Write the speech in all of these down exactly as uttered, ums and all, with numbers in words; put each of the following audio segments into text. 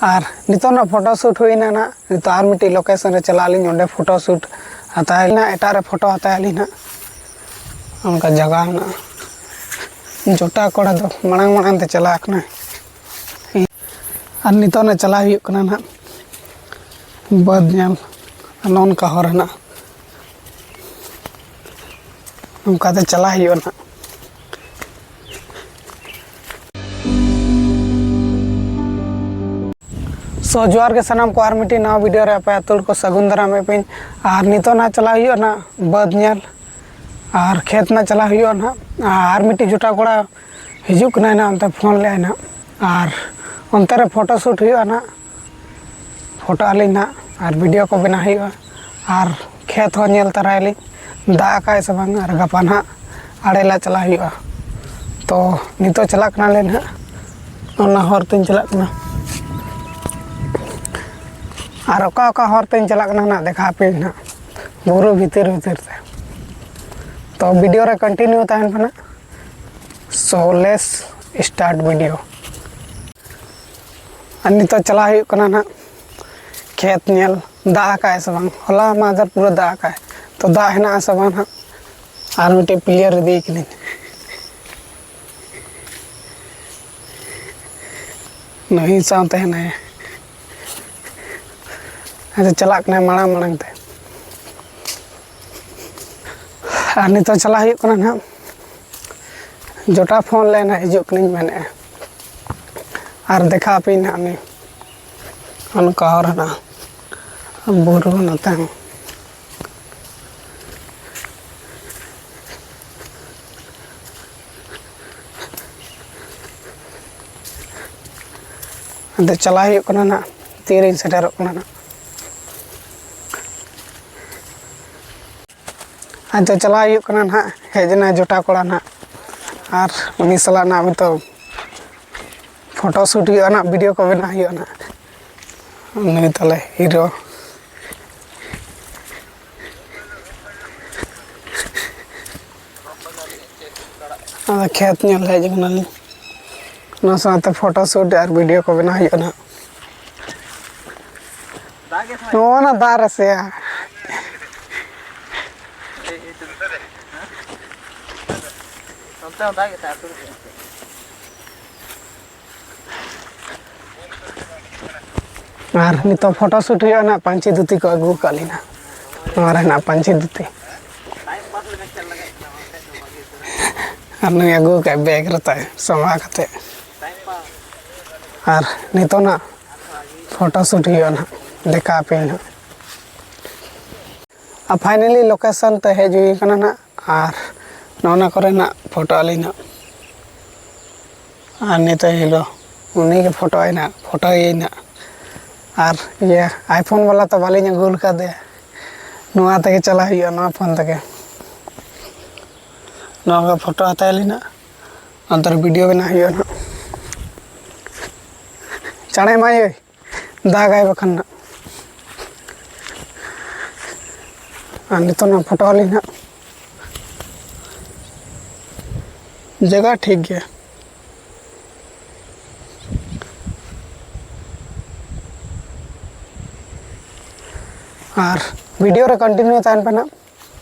ᱟᱨ ᱱᱤᱛᱚᱜ ᱱᱟᱜ photo shoot ᱦᱩᱭᱱᱟ ᱱᱟᱜ, ᱱᱤᱛᱚᱜ ᱟᱨ ᱢᱤᱫᱴᱤᱡ ᱞᱳᱠᱮᱥᱚᱱ ᱨᱮ ᱪᱟᱞᱟᱜ ᱟᱹᱞᱤᱧ, ᱚᱸᱰᱮ ᱯᱷᱳᱴᱳ ᱥᱩᱴ ᱦᱟᱛᱟᱣ ᱟᱹᱞᱤᱧ ᱱᱟᱜ, ᱮᱴᱟᱜ ᱨᱮ ᱯᱷᱳᱴᱳ ᱦᱟᱛᱟᱣ ᱟᱹᱞᱤᱧ ᱱᱟᱜ᱾ ᱚᱱᱠᱟ ᱡᱟᱭᱜᱟ ᱢᱮᱱᱟᱜᱼᱟ, ᱡᱚᱴᱟ ᱠᱚᱲᱟ ᱫᱚ ᱢᱟᱲᱟᱝ ᱢᱟᱲᱟᱝ ᱛᱮ ᱪᱟᱞᱟᱣ ᱠᱟᱱᱟᱭ᱾ ᱟᱨ ᱱᱤᱛᱚᱜ ᱱᱟᱜ ᱪᱟᱞᱟᱣ ᱦᱩᱭᱩᱜ ᱠᱟᱱᱟ ᱱᱟᱜ ᱵᱟᱹᱫᱽ ᱧᱮᱞ, ᱱᱚᱜᱼᱚ ᱱᱚᱝᱠᱟ ᱦᱚᱨ ᱦᱮᱱᱟᱜᱼᱟ᱾ ᱚᱱᱠᱟᱛᱮ ᱪᱟᱞᱟᱜ ᱦᱩᱭᱩᱜᱼᱟ ᱱᱟᱦᱟᱜ᱾ So, ᱡᱚᱦᱟᱨ ᱜᱮ ᱥᱟᱱᱟᱢ ᱠᱚ, ᱟᱨ ᱢᱤᱫᱴᱤᱡ ᱱᱟᱣᱟ ᱵᱷᱤᱰᱤᱭᱳ ᱨᱮ ᱟᱯᱮ ᱟᱹᱛᱩ ᱦᱚᱲ ᱠᱚ ᱥᱟᱹᱜᱩᱱ ᱫᱟᱨᱟᱢᱮᱫ ᱯᱮᱭᱟᱧ᱾ ᱟᱨ ᱱᱤᱛᱚᱜ ᱱᱟᱦᱟᱜ ᱪᱟᱞᱟᱜ ᱦᱩᱭᱩᱜᱼᱟ ᱱᱟᱦᱟᱜ ᱵᱟᱹᱫᱽ ᱧᱮᱞ, ᱟᱨ ᱠᱷᱮᱛ ᱱᱟᱦᱟᱜ ᱪᱟᱞᱟᱜ ᱦᱩᱭᱩᱜᱼᱟ ᱱᱟᱦᱟᱜ᱾ ᱟᱨ ᱢᱤᱫᱴᱤᱡ ᱡᱚᱴᱟᱣ ᱠᱚᱲᱟ ᱦᱤᱡᱩᱜ ᱠᱟᱱᱟᱭ ᱱᱟᱦᱟᱜ, ᱚᱱᱛᱮ ᱯᱷᱳᱱ ᱞᱮᱫᱼᱟᱭ ᱱᱟᱦᱟᱜ, ᱟᱨ ᱚᱱᱛᱮ ᱨᱮ ᱯᱷᱳᱴᱳ ᱥᱩᱴ ᱦᱩᱭᱩᱜᱼᱟ ᱱᱟᱦᱟᱜ᱾ ᱯᱷᱳᱴᱳ ᱟᱹᱞᱤᱧ ᱱᱟᱦᱟᱜ ᱟᱨ ᱵᱷᱤᱰᱤᱭᱳ ᱠᱚ ᱵᱮᱱᱟᱣ ᱦᱩᱭᱩᱜᱼᱟ᱾ ᱟᱨ ᱠᱷᱮᱛ ᱦᱚᱸ ᱧᱮᱞ ᱛᱟᱨᱟᱭᱟᱞᱤᱧ, ᱫᱟᱜ ᱟᱠᱟᱫ ᱥᱮ ᱵᱟᱝ, ᱟᱨ ᱜᱟᱯᱟ ᱱᱟᱦᱟᱜ ᱟᱲᱮ ᱞᱟ ᱪᱟᱞᱟᱜ ᱦᱩᱭᱩᱜᱼᱟ᱾ ᱛᱚ, ᱱᱤᱛᱚᱜ ᱪᱟᱞᱟᱜ ᱠᱟᱱᱟᱞᱮ ᱱᱟᱦᱟᱜ, ᱚᱱᱟ ᱦᱚᱨ ᱛᱮᱧ ᱪᱟᱞᱟᱜ ᱠᱟᱱᱟ᱾ ᱟᱨ ᱚᱠᱟ ᱚᱠᱟ ᱦᱚᱨ ᱛᱮᱧ ᱪᱟᱞᱟᱜ ᱠᱟᱱᱟ ᱱᱟᱦᱟᱜ, ᱫᱮᱠᱷᱟᱣ ᱟᱯᱮᱭᱟᱹᱧ ᱱᱟᱦᱟᱜ ᱵᱩᱨᱩ ᱵᱷᱤᱛᱤᱨ ᱵᱷᱤᱛᱤᱨ ᱛᱮ᱾ ᱛᱚ, ᱵᱷᱤᱰᱤᱭᱳ ᱨᱮ ᱠᱚᱱᱴᱤᱱᱤᱭᱩ ᱛᱟᱦᱮᱱ ᱯᱮ ᱱᱟᱦᱟᱜ᱾ So, let's start video. ᱟᱨ ᱱᱤᱛᱚᱜ ᱪᱟᱞᱟᱜ ᱦᱩᱭᱩᱜ ᱠᱟᱱᱟ ᱱᱟᱦᱟᱜ ᱠᱷᱮᱛ ᱧᱮᱞ, ᱫᱟᱜ ᱟᱠᱟᱫ ᱥᱮ ᱵᱟᱝ᱾ ᱦᱚᱞᱟ ᱢᱟᱦᱫᱮᱨ ᱯᱩᱨᱟᱹ ᱫᱟᱜ ᱟᱠᱟᱫ, ᱛᱚ ᱫᱟᱜ ᱦᱮᱱᱟᱜᱼᱟ ᱥᱮ ᱵᱟᱝ ᱱᱟᱦᱟᱜ᱾ ᱟᱨ ᱢᱤᱫᱴᱮᱡ ᱯᱞᱮᱭᱟᱨ ᱤᱫᱤᱭᱮ ᱠᱟᱹᱱᱟᱹᱧ, ᱱᱩᱭ ᱥᱟᱶᱛᱮ ᱦᱮᱱᱟᱭᱟ᱾ ᱟᱫᱚ ᱪᱟᱞᱟᱜ ᱠᱟᱱᱟᱭ ᱢᱟᱲᱟᱝ ᱢᱟᱲᱟᱝ ᱛᱮ᱾ ᱟᱨ ᱱᱤᱛᱚᱜ ᱪᱟᱞᱟᱜ ᱦᱩᱭᱩᱜ ᱠᱟᱱᱟ ᱱᱟᱦᱟᱜ, ᱡᱚᱴᱟ ᱯᱷᱳᱱ ᱞᱮᱱᱟ, ᱦᱤᱡᱩᱜ ᱠᱟᱹᱱᱟᱹᱧ ᱢᱮᱱᱮᱫᱼᱟ᱾ ᱟᱨ ᱫᱮᱠᱷᱟᱣ ᱟᱯᱮᱭᱟᱹᱧ ᱱᱟᱦᱟᱜ ᱩᱱᱤ, ᱚᱱᱠᱟ ᱦᱚᱨ ᱦᱮᱱᱟᱜᱼᱟ, ᱵᱩᱨᱩ ᱱᱚᱛᱮ ᱦᱚᱸ᱾ ᱟᱫᱚ ᱪᱟᱞᱟᱜ ᱦᱩᱭᱩᱜ ᱠᱟᱱᱟ ᱱᱟᱦᱟᱜ, ᱛᱤᱨᱤᱧ ᱥᱮᱴᱮᱨᱚᱜ ᱠᱟᱱᱟ ᱱᱟᱦᱟᱜ᱾ ᱟᱫᱚ ᱪᱟᱞᱟᱜ ᱦᱩᱭᱩᱜ ᱠᱟᱱᱟ ᱱᱟᱦᱟᱜ, ᱦᱮᱡ ᱮᱱᱟ ᱡᱚᱴᱟ ᱠᱚᱲᱟ ᱱᱟᱦᱟᱜ, ᱟᱨ ᱩᱱᱤ ᱥᱟᱞᱟᱜ ᱱᱟᱦᱟᱜ ᱱᱤᱛᱚᱜ ᱯᱷᱳᱴᱳ ᱥᱩᱴ ᱦᱩᱭᱩᱜᱼᱟ ᱱᱟᱦᱟᱜ, ᱵᱷᱤᱰᱤᱭᱳ ᱠᱚ ᱵᱮᱱᱟᱣ ᱦᱩᱭᱩᱜᱼᱟ ᱱᱟᱦᱟᱜ᱾ ᱱᱩᱭ ᱛᱟᱞᱮ ᱦᱤᱨᱳ᱾ ᱟᱫᱚ ᱠᱷᱮᱛ ᱧᱮᱞ ᱦᱮᱡ ᱟᱠᱟᱱᱟᱞᱤᱧ, ᱚᱱᱟ ᱥᱟᱶᱛᱮ ᱯᱷᱳᱴᱳ ᱥᱩᱴ ᱟᱨ ᱵᱷᱤᱰᱤᱭᱳ ᱠᱚ ᱵᱮᱱᱟᱣ ᱦᱩᱭᱩᱜᱼᱟ ᱱᱟᱦᱟᱜ᱾ ᱱᱚᱣᱟ ᱫᱟᱜ ᱨᱮᱥᱮ᱾ ᱚᱱᱛᱮ ᱦᱚᱸ ᱫᱟᱜ ᱜᱮ ᱛᱟᱦᱮᱸ ᱟᱹᱛᱩ ᱨᱮ᱾ ᱟᱨ ᱱᱤᱛᱚᱜ ᱯᱷᱳᱴᱳ ᱥᱩᱴ ᱦᱩᱭᱩᱜᱼᱟ ᱱᱟᱜ, ᱯᱟᱹᱧᱪᱤ ᱫᱷᱩᱛᱤ ᱠᱚ ᱟᱹᱜᱩ ᱟᱠᱟᱫ ᱞᱤᱧᱟ᱾ ᱱᱚᱣᱟ ᱨᱮᱱᱟᱜ ᱯᱟᱹᱧᱪᱤ ᱫᱷᱩᱛᱤ᱾ ᱟᱨ ᱱᱩᱭ ᱟᱹᱜᱩ ᱟᱠᱟᱫ ᱵᱮᱜᱽ ᱨᱮ ᱛᱟᱭ ᱥᱟᱢᱵᱟᱣ ᱠᱟᱛᱮ᱾ ᱟᱨ ᱱᱤᱛᱚᱜ ᱱᱟᱜ ᱯᱷᱳᱴᱳ ᱥᱩᱴ ᱦᱩᱭᱩᱜᱼᱟ ᱱᱟᱜ, ᱫᱮᱠᱷᱟ ᱟᱯᱮ ᱱᱟᱜ᱾ ᱟᱨ finally location ᱛᱮ ᱦᱮᱡ ᱦᱩᱭ ᱠᱟᱱᱟ ᱱᱟᱜ, ᱟᱨ ᱱᱚᱜᱼᱚ ᱱᱟ ᱠᱚᱨᱮ ᱱᱟᱜ ᱯᱷᱳᱴᱳ ᱟᱹᱞᱤᱧ ᱱᱟᱜ᱾ ᱟᱨ ᱱᱤᱛᱚᱜ ᱦᱤᱞᱳᱜ ᱩᱱᱤ ᱜᱮ ᱯᱷᱳᱴᱳ ᱟᱭ ᱱᱟᱜ, ᱯᱷᱳᱴᱳᱭᱟᱹᱧ ᱱᱟᱜ᱾ ᱟᱨ ᱤᱭᱟᱹ iPhone ᱵᱟᱞᱟ ᱛᱚ ᱵᱟᱹᱞᱤᱧ ᱟᱹᱜᱩ ᱟᱠᱟᱫᱮᱭᱟ, ᱱᱚᱣᱟ ᱛᱮᱜᱮ ᱪᱟᱞᱟᱜ ᱦᱩᱭᱩᱜᱼᱟ, ᱱᱚᱣᱟ ᱯᱷᱳᱱ ᱛᱮᱜᱮ᱾ ᱱᱚᱣᱟ ᱠᱚ ᱯᱷᱳᱴᱳ ᱦᱟᱛᱟᱣ ᱟᱹᱞᱤᱧ ᱱᱟᱜ, ᱚᱱᱛᱮ ᱨᱮ ᱵᱷᱤᱰᱤᱭᱳ ᱵᱮᱱᱟᱣ ᱦᱩᱭᱩᱜᱼᱟ ᱱᱟᱜ᱾ ᱪᱟᱬᱮ ᱢᱟᱭ ᱟᱹᱭ᱾ ᱫᱟᱜᱟᱭ ᱵᱟᱠᱷᱟᱱ ᱱᱟᱜ᱾ ᱟᱨ ᱱᱤᱛᱚᱜ ᱱᱟᱜ ᱯᱷᱳᱴᱳ ᱟᱹᱞᱤᱧ ᱱᱟᱜ᱾ ᱡᱟᱭᱜᱟ ᱴᱷᱤᱠ ᱜᱮᱭᱟ᱾ ᱟᱨ ᱵᱷᱤᱰᱤᱭᱳ ᱨᱮ continue ᱛᱟᱦᱮᱱ ᱯᱮ ᱱᱟᱜ,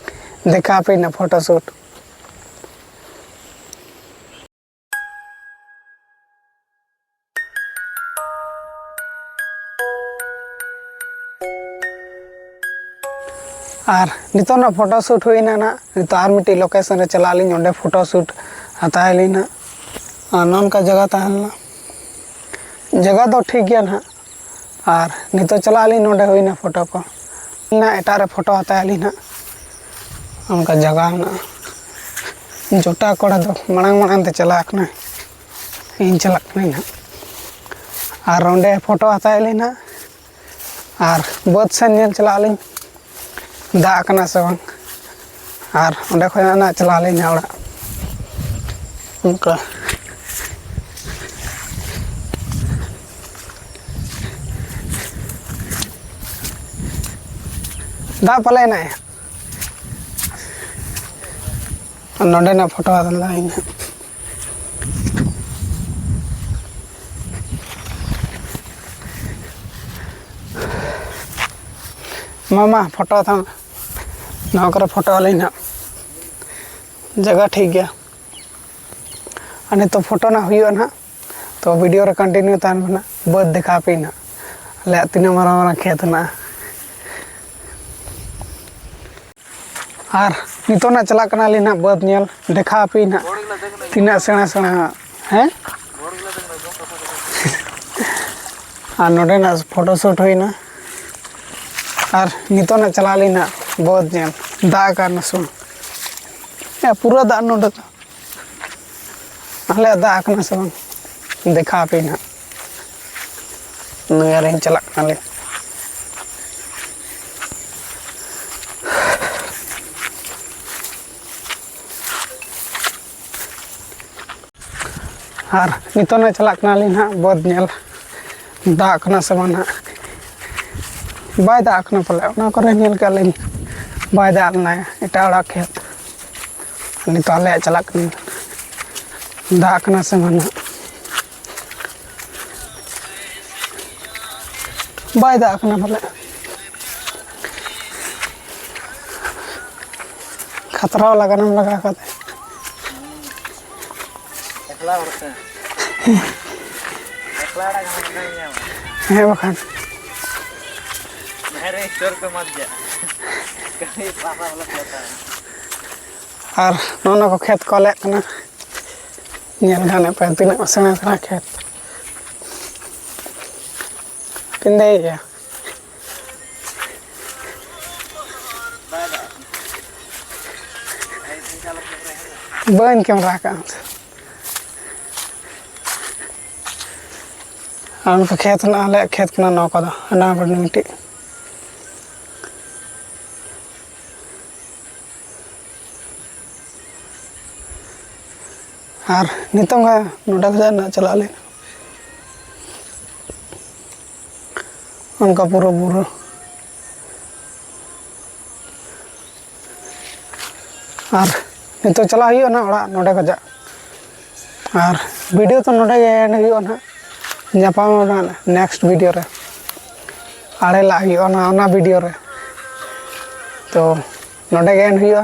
ᱫᱮᱠᱷᱟ ᱟᱯᱮ ᱱᱟᱜ ᱯᱷᱳᱴᱳ ᱥᱩᱴ᱾ ᱟᱨ ᱱᱤᱛᱚᱜ ᱱᱟᱜ ᱯᱷᱳᱴᱳ ᱥᱩᱴ ᱦᱩᱭᱱᱟ ᱱᱟᱜ, ᱱᱤᱛᱚᱜ ᱟᱨ ᱢᱤᱫᱴᱤᱡ ᱞᱳᱠᱮᱥᱚᱱ ᱨᱮ ᱪᱟᱞᱟᱜ ᱟᱹᱞᱤᱧ, ᱚᱸᱰᱮ ᱯᱷᱳᱴᱳ ᱥᱩᱴ ᱦᱟᱛᱟᱣ ᱟᱹᱞᱤᱧ ᱱᱟᱜ᱾ ᱟᱨ ᱱᱚᱜᱼᱚ ᱱᱚᱝᱠᱟ ᱡᱟᱭᱜᱟ ᱛᱟᱦᱮᱸ ᱞᱮᱱᱟ, ᱡᱟᱭᱜᱟ ᱫᱚ ᱴᱷᱤᱠ ᱜᱮᱭᱟ ᱱᱟᱜ᱾ ᱟᱨ ᱱᱤᱛᱚᱜ ᱪᱟᱞᱟᱜ ᱟᱹᱞᱤᱧ, ᱱᱚᱸᱰᱮ ᱦᱩᱭᱱᱟ ᱯᱷᱳᱴᱳ ᱠᱚ, ᱱᱟᱜ ᱮᱴᱟᱜ ᱨᱮ ᱯᱷᱳᱴᱳ ᱦᱟᱛᱟᱣ ᱟᱹᱞᱤᱧ ᱱᱟᱜ᱾ ᱚᱱᱠᱟ ᱡᱟᱭᱜᱟ ᱢᱮᱱᱟᱜᱼᱟ᱾ ᱡᱚᱴᱟ ᱠᱚᱲᱟ ᱫᱚ ᱢᱟᱲᱟᱝ ᱢᱟᱲᱟᱝ ᱛᱮ ᱪᱟᱞᱟᱣ ᱠᱟᱱᱟᱭ, ᱤᱧ ᱪᱟᱞᱟᱜ ᱠᱟᱹᱱᱟᱹᱧ ᱱᱟᱜ᱾ ᱟᱨ ᱚᱸᱰᱮ ᱯᱷᱳᱴᱳ ᱦᱟᱛᱟᱣ ᱟᱹᱞᱤᱧ ᱱᱟᱜ᱾ ᱟᱨ ᱵᱟᱹᱫᱽ ᱥᱮᱱ ᱧᱮᱞ ᱪᱟᱞᱟᱜ ᱟᱹᱞᱤᱧ, ᱫᱟᱜ ᱠᱟᱱᱟ ᱥᱮ ᱵᱟᱝ᱾ ᱟᱨ ᱚᱸᱰᱮ ᱠᱷᱚᱱᱟᱜ ᱱᱟᱜ ᱪᱟᱞᱟᱜ ᱟᱹᱞᱤᱧ ᱱᱟᱜ ᱚᱲᱟᱜ᱾ ᱚᱱᱠᱟ ᱫᱟᱜ ᱯᱟᱞᱮ ᱮᱱᱟᱭ᱾ ᱱᱚᱸᱰᱮᱱᱟᱜ ᱯᱷᱳᱴᱳ ᱦᱟᱛᱟᱣ ᱞᱟᱜᱟᱭ ᱱᱟᱜ᱾ ᱢᱟ, ᱢᱟ, ᱯᱷᱳᱴᱳ ᱛᱟᱢ᱾ ᱱᱚᱣᱟ ᱠᱚᱨᱮ ᱯᱷᱳᱴᱳ ᱟᱹᱞᱤᱧ ᱱᱟᱦᱟᱜ᱾ ᱡᱟᱭᱜᱟ ᱴᱷᱤᱠ ᱜᱮᱭᱟ᱾ ᱟᱨ ᱱᱤᱛᱚᱜ ᱯᱷᱳᱴᱳ ᱱᱟᱦᱟᱜ ᱦᱩᱭᱩᱜᱼᱟ ᱱᱟᱦᱟᱜ᱾ ᱛᱚ, ᱵᱷᱤᱰᱤᱭᱳ ᱨᱮ ᱠᱚᱱᱴᱤᱱᱤᱭᱩ ᱛᱟᱦᱮᱱ ᱯᱮ ᱱᱟᱦᱟᱜ᱾ ᱵᱟᱹᱫᱽ ᱫᱮᱠᱷᱟᱣ ᱟᱯᱮ ᱱᱟᱦᱟᱜ᱾ ᱟᱞᱮᱭᱟᱜ ᱛᱤᱱᱟᱹᱜ ᱢᱟᱨᱟᱝ ᱢᱟᱨᱟᱝ ᱠᱷᱮᱛ ᱦᱮᱱᱟᱜᱼᱟ᱾ ᱟᱨ ᱱᱤᱛᱚᱜ ᱱᱟᱜ ᱪᱟᱞᱟᱜ ᱠᱟᱱᱟᱞᱤᱧ ᱱᱟᱜ ᱵᱟᱹᱫᱽ ᱧᱮᱞ, ᱫᱮᱠᱷᱟᱣ ᱟᱯᱮ ᱱᱟᱜ ᱛᱤᱱᱟᱹᱜ ᱥᱮᱬᱟ ᱥᱮᱬᱟ, ᱦᱮᱸ? ᱟᱨ ᱱᱚᱰᱮᱱᱟᱜ ᱯᱷᱳᱴᱳ ᱥᱩᱴ ᱦᱩᱭᱱᱟ᱾ ᱟᱨ ᱱᱤᱛᱚᱜ ᱱᱟᱜ ᱪᱟᱞᱟᱜ ᱟᱹᱞᱤᱧ ᱱᱟᱜ ᱵᱟᱹᱫᱽ ᱧᱮᱞ, ᱫᱟᱜ ᱟᱠᱟᱱᱟ ᱥᱮ ᱵᱟᱝ? ᱦᱮᱸ, ᱯᱩᱨᱟᱹ ᱫᱟᱜ ᱱᱚᱰᱮ ᱫᱚ᱾ ᱟᱞᱮᱭᱟᱜ ᱫᱟᱜ ᱟᱠᱟᱱᱟ ᱥᱮ ᱵᱟᱝ? ᱫᱮᱠᱷᱟᱣ ᱟᱯᱮ ᱱᱟᱜ᱾ ᱱᱚᱭᱟᱨᱤᱧ ᱪᱟᱞᱟᱜ ᱠᱟᱱᱟᱞᱮ᱾ ᱟᱨ ᱱᱤᱛᱚᱜ ᱱᱟᱜ ᱪᱟᱞᱟᱜ ᱠᱟᱱᱟᱞᱤᱧ ᱦᱟᱸᱜ ᱵᱟᱹᱫᱽ ᱧᱮᱞ, ᱫᱟᱜ ᱠᱟᱱᱟ ᱥᱮ ᱵᱟᱝ ᱦᱟᱸᱜ᱾ ᱵᱟᱭ ᱫᱟᱜ ᱠᱟᱱᱟ ᱯᱟᱞᱮ, ᱚᱱᱟ ᱠᱚᱨᱮ ᱧᱮᱞ ᱠᱮᱜᱼᱟ ᱞᱤᱧ ᱵᱟᱭ ᱫᱟᱜ ᱞᱮᱱᱟ, ᱮᱴᱟᱜ ᱦᱚᱲᱟᱜ ᱠᱷᱮᱛ᱾ ᱱᱤᱛᱚᱜ ᱟᱞᱮᱭᱟᱜ ᱪᱟᱞᱟᱜ ᱠᱟᱱᱟ, ᱫᱟᱜ ᱠᱟᱱᱟ ᱥᱮ ᱵᱟᱝ ᱦᱟᱸᱜ᱾ ᱵᱟᱭ ᱫᱟᱜ ᱠᱟᱱᱟ ᱯᱟᱞᱮ᱾ ᱠᱷᱟᱛᱨᱟ ᱵᱟᱞᱟ ᱜᱟᱱᱮᱢ ᱞᱟᱜᱟᱣ ᱠᱟᱫᱟ᱾ ᱮᱠᱞᱟ ᱦᱚᱲ ᱥᱮ? ᱮᱠᱞᱟ ᱟᱲᱟᱜ ᱠᱟᱱᱟ, ᱢᱮᱱᱟᱭ ᱧᱟᱢᱟ᱾ ᱦᱮᱸ ᱵᱟᱠᱷᱟᱱ᱾ ᱡᱟᱦᱟᱸᱭ ᱨᱮ ᱥᱴᱳᱨ ᱠᱚ ᱮᱢᱟ ᱫᱮᱭᱟ᱾ ᱠᱟᱹᱢᱤ ᱯᱟᱥᱟ ᱵᱚᱞᱚ ᱠᱚ ᱛᱟᱦᱮᱸᱱ᱾ ᱟᱨ ᱱᱚᱜᱼᱚ ᱱᱚᱣᱟ ᱠᱚ ᱠᱷᱮᱛ ᱠᱚ ᱟᱞᱮᱭᱟᱜ ᱠᱟᱱᱟ᱾ ᱧᱮᱞ ᱜᱟᱱᱚᱜ ᱯᱮ ᱛᱤᱱᱟᱹᱜ ᱥᱮᱬᱟ ᱥᱮᱬᱟ ᱠᱷᱮᱛ᱾ ᱯᱤᱸᱫᱟᱹᱭ ᱜᱮᱭᱟ᱾ ᱵᱟᱹᱧ ᱠᱮᱢᱮᱨᱟ ᱟᱠᱟᱫᱼᱟ᱾ ᱟᱨ ᱱᱚᱝᱠᱟ ᱠᱷᱮᱛ ᱦᱮᱱᱟᱜᱼᱟ, ᱟᱞᱮᱭᱟᱜ ᱠᱷᱮᱛ ᱠᱟᱱᱟ ᱱᱚᱣᱟ ᱠᱚᱫᱚ, ᱦᱟᱱᱟ ᱠᱚᱨᱮ ᱢᱤᱫᱴᱤᱡ᱾ ᱟᱨ ᱱᱤᱛᱚᱝ ᱜᱮ ᱱᱚᱰᱮ ᱠᱷᱚᱱᱟᱜ ᱱᱟᱜ ᱪᱟᱞᱟᱜ ᱟᱞᱮ ᱚᱱᱠᱟ ᱯᱩᱨᱟᱹ ᱵᱩᱨᱩ᱾ ᱟᱨ ᱱᱤᱛᱚᱜ ᱪᱟᱞᱟᱜ ᱦᱩᱭᱩᱜᱼᱟ ᱱᱟᱜ ᱚᱲᱟᱜ ᱱᱚᱰᱮ ᱠᱷᱚᱱᱟᱜ᱾ ᱟᱨ ᱵᱷᱤᱰᱤᱭᱳ ᱫᱚ ᱱᱚᱰᱮ ᱜᱮ ᱮᱱᱰ ᱦᱩᱭᱩᱜᱼᱟ ᱱᱟᱜ᱾ ᱧᱟᱯᱟᱢ ᱟᱵᱚᱱ ᱱᱟᱜ ᱱᱮᱠᱥᱴ ᱵᱷᱤᱰᱤᱭᱳ ᱨᱮ᱾ ᱟᱲᱮ ᱞᱟᱜ ᱦᱩᱭᱩᱜᱼᱟ ᱚᱱᱟ, ᱚᱱᱟ ᱵᱷᱤᱰᱤᱭᱳ ᱨᱮ᱾ ᱛᱚ ᱱᱚᱰᱮ ᱜᱮ ᱮᱱ ᱦᱩᱭᱩᱜᱼᱟ᱾